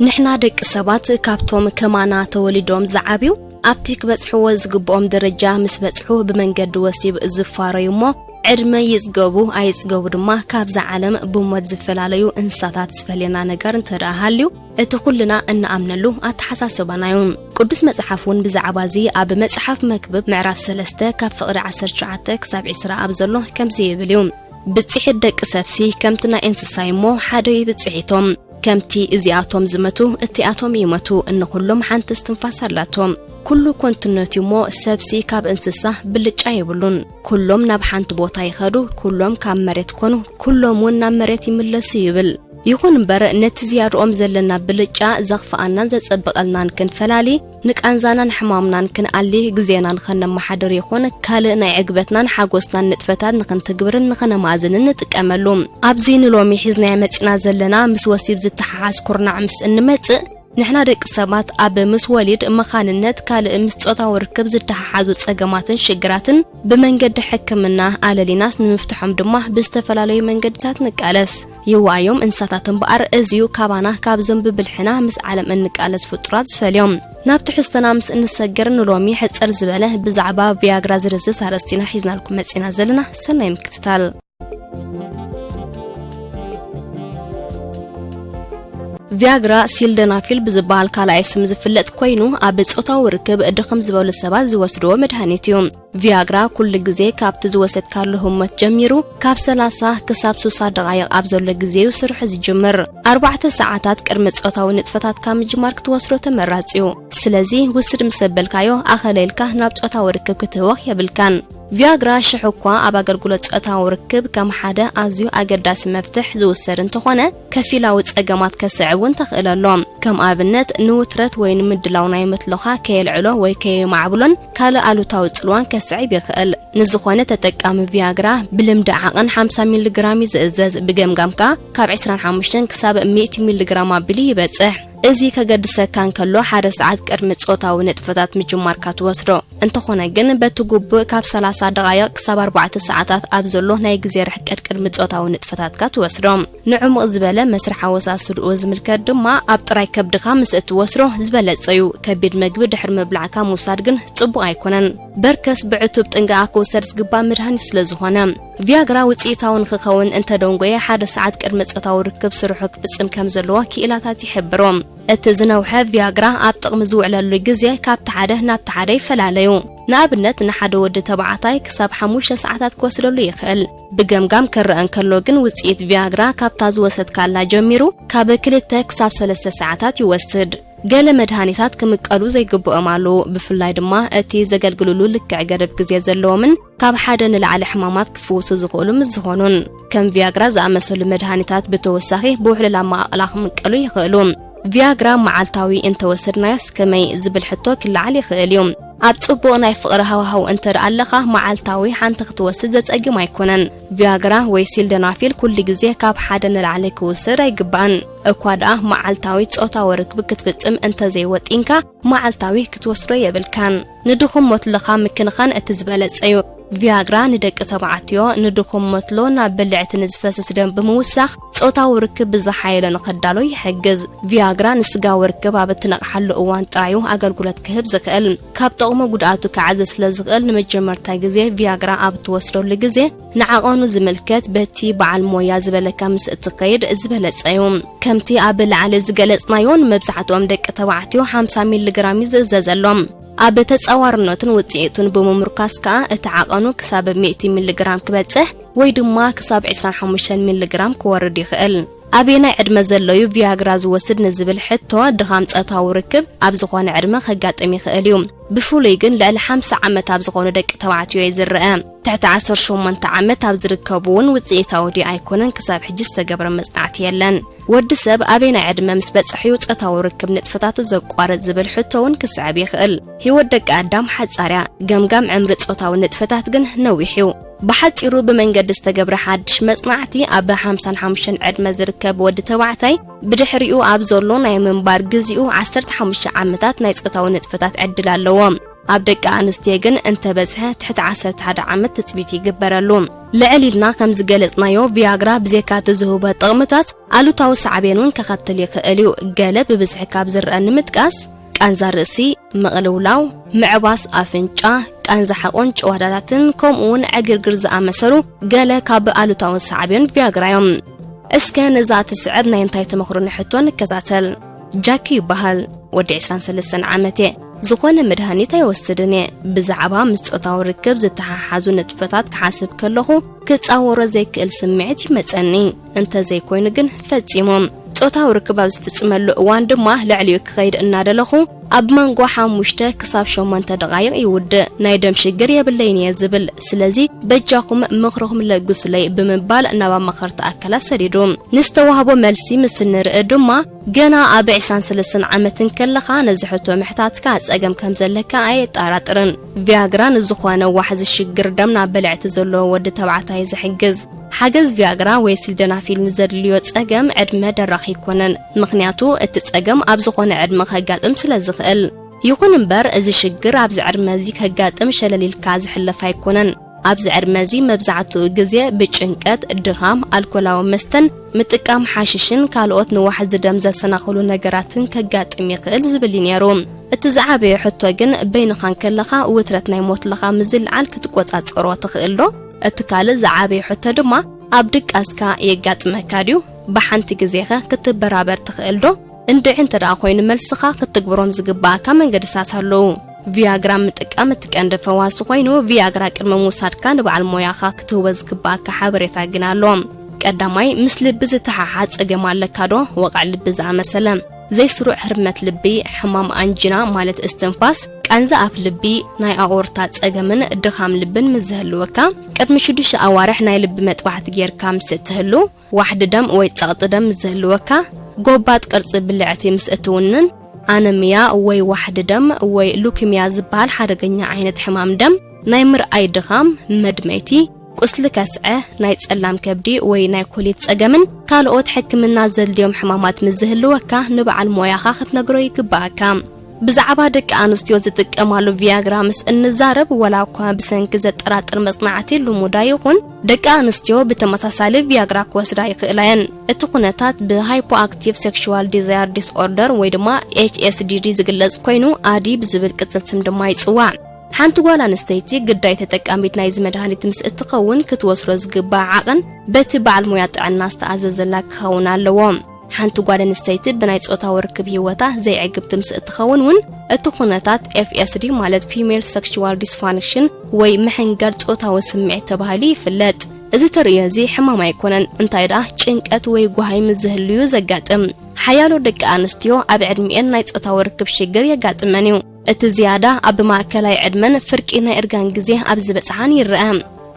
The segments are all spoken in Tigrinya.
ንሕና ደቂ ሰባት ካብቶም ከማና ተወሊዶም ዝዓብዩ ኣብቲ ክበጽሕዎ ዝግብኦም ደረጃ ምስ በጽሑ ብመንገዲ ወሲብ ዝፋረዩ እሞ ዕድመ ይጽገቡ ኣይጽገቡ ድማ ካብዛ ዓለም ብሞት ዝፈላለዩ እንስሳታት ዝፈልየና ነገር እንተ ደኣ ሃልዩ እቲ ኩልና እንኣምነሉ ኣተሓሳስባና እዩ። ቅዱስ መጽሓፍ እውን ብዛዕባ እዚ ኣብ መጽሓፍ መክብብ ምዕራፍ ሰለስተ ካብ ፍቕዲ ዓሰርተ ትሽዓተ ክሳብ ዕስራ ኣብ ዘሎ ከምዚ ይብል እዩ። ብጽሒት ደቂ ሰብሲ ከምቲ ናይ እንስሳ እሞ ሓደ እዩ ብጽሒቶም። ከምቲ እዚኣቶም ዝመቱ እቲኣቶም ይመቱ፣ እንኩሎም ሓንቲ እስትንፋስ ኣላቶም። ኩሉ ኮንትነት እሞ ሰብሲ ካብ እንስሳ ብልጫ የብሉን። ኩሎም ናብ ሓንቲ ቦታ ይኸዱ፣ ኩሎም ካብ መሬት ኮኑ፣ ኩሎም እውን ናብ መሬት ይምለሱ ይብል። ይኹን እምበር ነቲ ዝያድኦም ዘለና ብልጫ ዘኽፍኣናን ዘጸብቐልናን ክንፈላሊ፣ ንቃንዛናን ሕማምናን ክንኣሊ፣ ግዜናን ኸነመሓድር ይኹን ካልእ ናይ ዕግበትናን ሓጎስናን ንጥፈታት ንኽንትግብርን ንኸነማእዝንን ንጥቀመሉ። ኣብዚ ንሎሚ ሒዝናዮ መጺና ዘለና ምስ ወሲብ ዝተሓሓዝ ኩርናዕ ምስ እንመጽእ፣ ንሕና ደቂ ሰባት ኣብ ምስ ወሊድ፣ መኻንነት፣ ካልእ ምስ ጾታዊ ርክብ ዝተሓሓዙ ጸገማትን ሽግራትን ብመንገዲ ሕክምና ኣለሊናስ ንምፍትሖም ድማ ብዝተፈላለዩ መንገድታት ንቃለስ። ይዋዮም እንስሳታት እምበኣር እዚዩ ካባና ካብዞም ብብልሕና ምስ ዓለም እንቃለስ ፍጡራት ዝፈልዮም። ናብ ትሕዝቶና ምስ እንሰገር ንሎሚ ሕጽር ዝበለ ብዛዕባ ቪያግራ ዝድስስ ኣርእስቲና ሒዝናልኩም መጺና ዘለና። ሰናይ ምክትታል። ቪያግራ ሲልደናፊል ብዝበሃል ካልኣይ ስም ዝፍለጥ ኮይኑ ኣብ ጾታዊ ርክብ ድኽም ዝበሉ ሰባት ዝወስድዎ መድሃኒት እዩ። ቪያግራ ኩሉ ግዜ ካብቲ ዝወሰድካሉ ህሞት ጀሚሩ ካብ ሰላሳ ክሳብ ስሳ ደቓይቕ ኣብ ዘሎ ግዜ እዩ ስርሑ ዝጅምር። ኣርባዕተ ሰዓታት ቅድሚ ጾታዊ ንጥፈታትካ ምጅማር ክትወስዶ ተመራጺ እዩ። ስለዚ ውስድ ምስ ኣበልካዮ ኣኸለ ኢልካ ናብ ጾታዊ ርክብ ክትህወኽ የብልካን። ቪያግራ ሽሕ እኳ ኣብ ኣገልግሎት ጾታዊ ርክብ ከም ሓደ ኣዝዩ ኣገዳሲ መፍትሕ ዝውሰድ እንተኾነ፣ ከፊላዊ ጸገማት ከስዕብ እውን ተኽእሎ ኣሎ። ከም ኣብነት ንውትረት ወይ ንምድላው ናይ መትሎኻ ከየልዕሎ ወይ ከየማዕብሎን ካልእ ኣሉታዊ ጽልዋን ከስዕብ ይኽእል። ንዝኾነ ተጠቃሚ ቪያግራ ብልምዲ ዓቐን ሓምሳ ሚሊግራም እዩ ዝእዘዝ፣ ብገምጋም ከኣ ካብ ዕስራን ሓሙሽተን ክሳብ ሚእቲ ሚሊግራም ኣቢሉ ይበጽሕ። እዚ ከገድሰካ እንከሎ ሓደ ሰዓት ቅድሚ ጾታዊ ንጥፈታት ምጅማርካ ትወስዶ። እንተኾነ ግን በቲ ግቡእ ካብ ሰላሳ ደቓይቕ ክሳብ ኣርባዕተ ሰዓታት ኣብ ዘሎ ናይ ግዜ ርሕቀት ቅድሚ ጾታዊ ንጥፈታትካ ትወስዶ። ንዕሙቕ ዝበለ መስርሕ ኣወሳስድኡ ዝምልከት ድማ ኣብ ጥራይ ከብድኻ ምስ እትወስዶ ዝበለጸ እዩ። ከቢድ መግቢ ድሕሪ ምብላዕካ ምውሳድ ግን ጽቡቕ ኣይኮነን። በርከስ ብዕቱብ ጥንቃቐ ክውሰድ ዝግባእ መድሃኒት ስለ ዝኾነ። ቪያግራ ውጽኢታዊ ንክኸውን እንተደንጎየ ሓደ ሰዓት ቅድሚ ጾታዊ ርክብ ስርሑ ክፍጽም ከም ዘለዎ ክኢላታት ይሕብሩ። እቲ ዝነውሐ ቪያግራ ኣብ ጥቕሚ ዝውዕለሉ ግዜ ካብቲ ሓደ ናብቲ ሓደ ይፈላለዩ። ንኣብነት ንሓደ ወዲ ተባዕታይ ክሳብ ሓሙሽተ ሰዓታት ክወስደሉ ይኽእል። ብገምጋም ክረአ እንከሎ ግን ውጽኢት ቪያግራ ካብታ ዝወሰድካላ ጀሚሩ ካብ ክልተ ክሳብ ሰለስተ ሰዓታት ይወስድ። ገለ መድሃኒታት ክምቀሉ ዘይግብኦም ኣለዉ፣ ብፍላይ ድማ እቲ ዘገልግልሉ ልክዕ ገደብ ግዜ ዘለዎምን ካብ ሓደ ንላዕሊ ሕማማት ክፍውሱ ዝኽእሉ ምስ ዝኾኑን። ከም ቪያግራ ዝኣመሰሉ መድሃኒታት ብተወሳኺ ብውሕሉል ኣመቓቕላ ክምቀሉ ይኽእሉ። ቪያግራ መዓልታዊ እንተወሰድናዮስ ከመይ ዝብል ሕቶ ክለዓል ይኽእል እዩ። ኣብ ጽቡቕ ናይ ፍቕሪ ሃዋህው እንተ ደኣ ኣለኻ፣ መዓልታዊ ሓንቲ ክትወስድ ዘጸግም ኣይኮነን። ቪያግራ ወይ ሲልደናፊል ኩሉ ግዜ ካብ ሓደ ንላዕሊ ክውሰድ ኣይግባእን። እኳ ደኣ መዓልታዊ ጾታዊ ርክብ ክትፍጽም እንተ ዘይወጢንካ፣ መዓልታዊ ክትወስዶ የብልካን። ንድኹም ሞትልኻ ምክንኻን እቲ ዝበለጸ እዩ። ቪያግራ ንደቂ ተባዕትዮ ንድኹም ሞትሎ ናብ ብልዕቲ ንዝፈስስ ደም ብምውሳኽ ጾታዊ ርክብ ብዝሓየለ ንኸዳሎ ይሕግዝ። ቪያግራ ንስጋዊ ርክብ ኣብ እትነቕሓሉ እዋን ጥራዩ ኣገልግሎት ክህብ ዝኽእል። ካብ ጥቕሙ ጉድኣቱ ክዓዝዝ ስለ ዝኽእል ንመጀመርታ ግዜ ቪያግራ ኣብ እትወስደሉ ግዜ ንዓቐኑ ዝምልከት በቲ በዓል ሞያ ዝበለካ ምስ እትኸይድ ዝበለጸ እዩ። ከምቲ ኣብ ላዕሊ ዝገለጽናዮ ንመብዛሕትኦም ደቂ ተባዕትዮ ሓምሳ ሚሊግራም እዩ ዝእዘዘሎም። ኣብ ተጻዋርነቱን ውጽኢቱን ብምምርኳስ ከኣ እቲ ዓቐኑ ክሳብ ሚእቲ ሚሊግራም ክበጽሕ ወይ ድማ ክሳብ ዕስራን ሓሙሽተን ሚሊግራም ክወርድ ይኽእል። ኣበየናይ ዕድመ ዘሎ እዩ ቪያግራ ዝወስድ ንዝብል ሕቶ፣ ድኻም ጾታዊ ርክብ ኣብ ዝኾነ ዕድመ ከጋጥም ይኽእል እዩ። ብፍሉይ ግን ልዕሊ ሓምሳ ዓመት ኣብ ዝኾኑ ደቂ ተባዕትዮ እዩ ዝረአ። ትሕቲ ዓሰርተ ሸሞንተ ዓመት ኣብ ዝርከቡ እውን ውጽኢታዊ ድዩ ኣይኮነን ክሳብ ሕጂ ዝተገብረ መጽናዕቲ የለን። ወዲ ሰብ ኣበየናይ ዕድመ ምስ በጽሐ እዩ ጾታዊ ርክብ ንጥፈታቱ ዘቋርጽ ዝብል ሕቶ እውን ክስዕብ ይኽእል። ህይወት ደቂ ኣዳም ሓጻር እያ። ገምጋም ዕምሪ ጾታዊ ንጥፈታት ግን ነዊሕ እዩ። ብሓጺሩ ብመንገዲ ዝተገብረ ሓድሽ መጽናዕቲ ኣብ ሓምሳን ሓሙሽተን ዕድመ ዝርከብ ወዲ ተባዕታይ ብድሕሪኡ ኣብ ዘሎ ናይ ምንባር ግዜኡ ዓሰርተ ሓሙሽተ ዓመታት ናይ ጾታዊ ንጥፈታት ዕድል ኣለዎ። ኣብ ደቂ ኣንስትዮ ግን እንተበዝሐ ትሕቲ ዓሰርተ ሓደ ዓመት ትጽቢት ይግበረሉ። ልዕል ኢልና ከም ዝገለጽናዮ፣ ቪያግራ ብዘይካ እቲ ዝህቦ ጥቕምታት፣ ኣሉታዊ ሳዕቤን እውን ከኸትል ይኽእል እዩ። ገለ ብብዝሒ ካብ ዝረአ ንምጥቃስ፣ ቃንዛ ርእሲ፣ ምቕልውላው፣ ምዕባስ ኣፍንጫ፣ ቃንዛ ሕቖን ጭዋዳዳትን፣ ከምኡ እውን ዕግርግር ዝኣመሰሉ ገለ ካብ ኣሉታዊ ሳዕቤን ቪያግራ እዮም። እስከ ነዛ እትስዕብ ናይ እንታይ ተመኽሮ ንሕቶ ንከታተል። ጃኪ ይበሃል። ወዲ ዕስራን ሰለስተን ዓመት እየ። ዝኾነ መድሃኒት ኣይወስድን እየ። ብዛዕባ ምስ ጾታዊ ርክብ ዝተሓሓዙ ንጥፈታት ክሓስብ ከለኹ ክጻወሮ ዘይክእል ስምዒት ይመጸኒ። እንተዘይኮይኑ ግን ፈጺሙ። ጾታዊ ርክብ ኣብ ዝፍጽመሉ እዋን ድማ ልዕሊኡ ክኸይድ እናደለኹ ኣብ መንጎ ሓሙሽተ ክሳብ ሸሞንተ ደቓይቕ ይውድእ። ናይ ደም ሽግር የብለይን እየ ዝብል። ስለዚ በጃኹም ምኽርኹም ለግሱለይ ብምባል ናብ ኣማኸርቲ ኣካላት ሰዲዱ። ንዝተዋህቦ መልሲ ምስ እንርኢ ድማ፣ ገና ኣብ ዕስራን ሰለስተን ዓመት እንከለኻ ነዚ ሕቶ ምሕታትካ ጸገም ከም ዘለካ ኣየጠራጥርን። ቪያግራ ንዝኾነ ዋሕዚ ሽግር ደም ናብ በልዕቲ ዘለዎ ወዲ ተባዕታይ ዝሕግዝ። ሓገዝ ቪያግራ ወይ ሲልደናፊል ንዘድልዮ ጸገም ዕድመ ደራኺ ኣይኮነን፣ ምኽንያቱ እቲ ጸገም ኣብ ዝኾነ ዕድመ ከጋጥም ስለ ዝኽእል። ይኹን እምበር፣ እዚ ሽግር ኣብዚ ዕድመ እዚ ከጋጥም ሸለል ኢልካ ዝሕለፍ ኣይኮነን። ኣብዚ ዕድመ እዚ መብዛሕትኡ ግዜ ብጭንቀት፣ ድኻም፣ ኣልኮላዊ መስተን ምጥቃም ሓሽሽን ካልኦት ንዋሕዚ ደም ዘሰናኽሉ ነገራትን ከጋጥም ይኽእል ዝብል እዩ ነይሩ። እቲ ዝዓበየ ሕቶ ግን፣ በይንኻ እንከለኻ ውጥረት ናይ ሞት ለኻ ምስ ዝለዓል ክትቆጻጸሮ ትኽእል ዶ? እቲ ካልእ ዝዓበየ ሕቶ ድማ፣ ኣብ ድቃስካ የጋጥመካ ድዩ? ብሓንቲ ግዜኸ ክትበራበር ትኽእል ዶ? እንድዒ እንተ ደኣ ኮይኑ፣ መልስኻ ክትግብሮም ዝግብኣካ መንገድታት ኣለዉ። ቪያግራ ምጥቃም እቲ ቀንዲ ፈዋሲ ኮይኑ፣ ቪያግራ ቅድሚ ምውሳድካ ንበዓል ሞያኻ ክትህቦ ዝግብኣካ ሓበሬታ ግን ኣሎ። ቀዳማይ፣ ምስ ልቢ ዝተሓሓዝ ጸገም ኣለካ ዶ? ወቕዒ ልቢ ዝኣመሰለ፣ ዘይስሩዕ ህርመት ልቢ፣ ሕማም ኣንጂና ማለት እስትንፋስ፣ ቃንዛ ኣፍ ልቢ፣ ናይ ኣኦርታ ጸገምን ድኻም ልብን ምስ ዝህልወካ፣ ቅድሚ ሽዱሽተ ኣዋርሕ ናይ ልቢ መጥባሕቲ ጌርካ ምስ እትህሉ፣ ዋሕዲ ደም ወይ ጸቕጢ ደም ምስ ዝህልወካ፣ ጎባጥ ቅርጺ ብልዕቲ ምስ እትውንን፣ ኣነሚያ ወይ ዋሕዲ ደም ወይ ሉኪምያ ዝበሃል ሓደገኛ ዓይነት ሕማም ደም፣ ናይ ምርኣይ ድኻም፣ መድመይቲ፣ ቁስሊ ከስዐ፣ ናይ ጸላም ከብዲ ወይ ናይ ኮሊት ጸገምን ካልኦት ሕክምና ዘድልዮም ሕማማት ምስ ዝህልወካ፣ ንበዓል ሞያኻ ክትነግሮ ይግብኣካ። ብዛዕባ ደቂ ኣንስትዮ ዝጥቀማሉ ቪያግራ ምስ እንዛረብ፣ ወላ እኳ ብሰንኪ ዘጠራጥር መጽናዕቲ ልሙድ ኣይኹን፣ ደቂ ኣንስትዮ ብተመሳሳሊ ቪያግራ ክወስዳ ይኽእላ እየን። እቲ ኩነታት ብ hypoactive sexual desire disorder ወይ ድማ ኤች ኤስ ዲ ዲ ዝግለጽ ኮይኑ፣ ኣዲ ብዝብል ቅጽል ስም ድማ ይጽዋዕ። ሓንቲ ጓል ኣንስተይቲ ግዳይ ተጠቃሚት ናይዚ መድሃኒት ምስ እትኸውን፣ ክትወስዶ ዝግባእ ዓቐን በቲ በዓል ሞያ ጥዕና ዝተኣዘዘላ ክኸውን ኣለዎ። ሓንቲ ጓል ኣንስተይቲ ብናይ ጾታዊ ርክብ ህይወታ ዘይዕግብቲ ምስ እትኸውን እውን፣ እቲ ኩነታት ኤፍ ኤስ ዲ ማለት female sexual dysfunction ወይ ምሕንጋር ጾታዊ ስምዒት ተባሂሉ ይፍለጥ። እዚ ተርእዮ እዚ ሕማም ኣይኮነን፣ እንታይ ደኣ ጭንቀት ወይ ጓሃይ ምስ ዝህልዩ ዘጋጥም። ሓያሎ ደቂ ኣንስትዮ ኣብ ዕድሚኤን ናይ ጾታዊ ርክብ ሽግር የጋጥመን እዩ። እቲ ዝያዳ ኣብ ማእከላይ ዕድመን ፍርቂ ናይ እርጋን ግዜ ኣብ ዝበጽሓን ይረአ።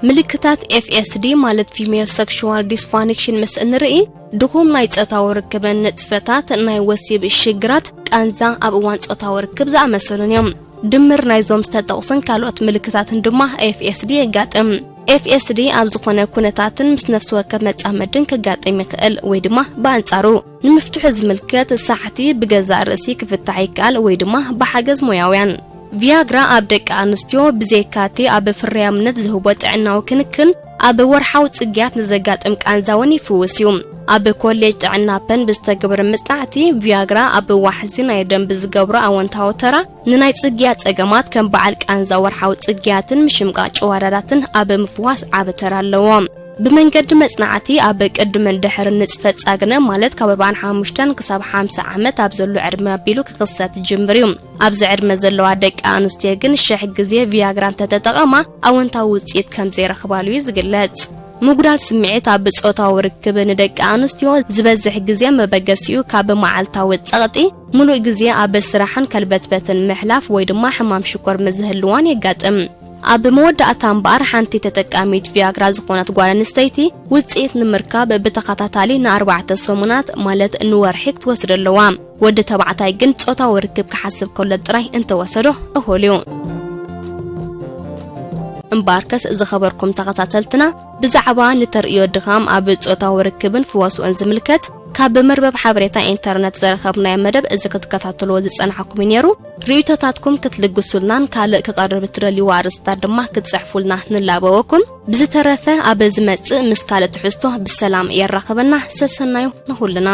ምልክታት ኤፍ ኤስ ዲ ማለት female sexual dysfunction ምስ እንርኢ፣ ድኹም ናይ ጾታዊ ርክብን ንጥፈታት ናይ ወሲብ ሽግራት፣ ቃንዛ ኣብ እዋን ጾታዊ ርክብ ዝኣመሰሉን እዮም። ድምር ናይዞም ዝተጠቕሱን ካልኦት ምልክታትን ድማ ኤፍ ኤስ ዲ የጋጥም። ኤፍ ኤስ ዲ ኣብ ዝኾነ ኩነታትን ምስ ነፍሲ ወከፍ መጻመድን ከጋጥም ይኽእል ወይ ድማ ብኣንጻሩ ንምፍትሑ ዝምልከት ሳሕቲ ብገዛእ ርእሲ ክፍታሕ ይከኣል ወይ ድማ ብሓገዝ ሞያውያን። ቪያግራ ኣብ ደቂ ኣንስትዮ ብዘይካቲ ኣብ ፍርያምነት ዝህቦ ጥዕናዊ ክንክን፣ ኣብ ወርሓዊ ጽግያት ንዘጋጥም ቃንዛ እውን ይፍውስ እዩ። ኣብ ኮሌጅ ጥዕና ፐን ብዝተገብረ መጽናዕቲ፣ ቪያግራ ኣብ ዋሕዚ ናይ ደም ብዝገብሮ ኣወንታዊ ተራ፣ ንናይ ጽግያት ጸገማት ከም በዓል ቃንዛ ወርሓዊ ጽግያትን ምሽምቃቕ ጭዋዳዳትን ኣብ ምፍዋስ ዓቢ ተራ ኣለዎ። ብመንገዲ መጽናዕቲ፣ ኣብ ቅድምን ድሕርን ንጽፈ ጻግነ፣ ማለት ካብ ኣርባዓን ሓሙሽተን ክሳብ ሓምሳ ዓመት ኣብ ዘሎ ዕድመ ኣቢሉ ክኽሰት ይጅምር እዩ። ኣብዚ ዕድመ ዘለዋ ደቂ ኣንስትዮ ግን ሽሕ ግዜ ቪያግራ እንተተጠቐማ ኣወንታዊ ውጽኢት ከም ዘይረኽባሉ እዩ ዝግለጽ። ምጉዳል ስምዒት ኣብ ጾታዊ ርክብ ንደቂ ኣንስትዮ ዝበዝሕ ግዜ መበገሲኡ ካብ መዓልታዊ ጸቕጢ፣ ምሉእ ግዜ ኣብ ስራሕን ከልበትበትን ምሕላፍ ወይ ድማ ሕማም ሽኮር ምስ ዝህልዋን የጋጥም። ኣብ መወዳእታ እምበኣር፣ ሓንቲ ተጠቃሚት ቪያግራ ዝኾነት ጓል ኣንስተይቲ ውጽኢት ንምርካብ ብተኸታታሊ ንኣርባዕተ ሰሙናት፣ ማለት ንወርሒ ክትወስድ ኣለዋ። ወዲ ተባዕታይ ግን ጾታዊ ርክብ ክሓስብ ከሎ ጥራይ እንተወሰዶ እኹል እዩ። እምበኣርከስ ዝኸበርኩም ተኸታተልትና፣ ብዛዕባ ንተርእዮ ድኻም ኣብ ጾታዊ ርክብን ፍወስኡን ዝምልከት ካብ መርበብ ሓበሬታ ኢንተርነት ዘረኸብናዮ መደብ እዚ ክትከታተልዎ ዝጸናሕኩም እዩ ነይሩ። ርእይቶታትኩም ክትልግሱልናን ካልእ ክቐርብ እትደልይዎ ኣርእስታት ድማ ክትጽሕፉልና ንላበወኩም። ብዝተረፈ ኣብ ዝመጽእ ምስ ካልእ ትሕዝቶ ብሰላም የራኽበና። ሰሰናዩ ንኹልና።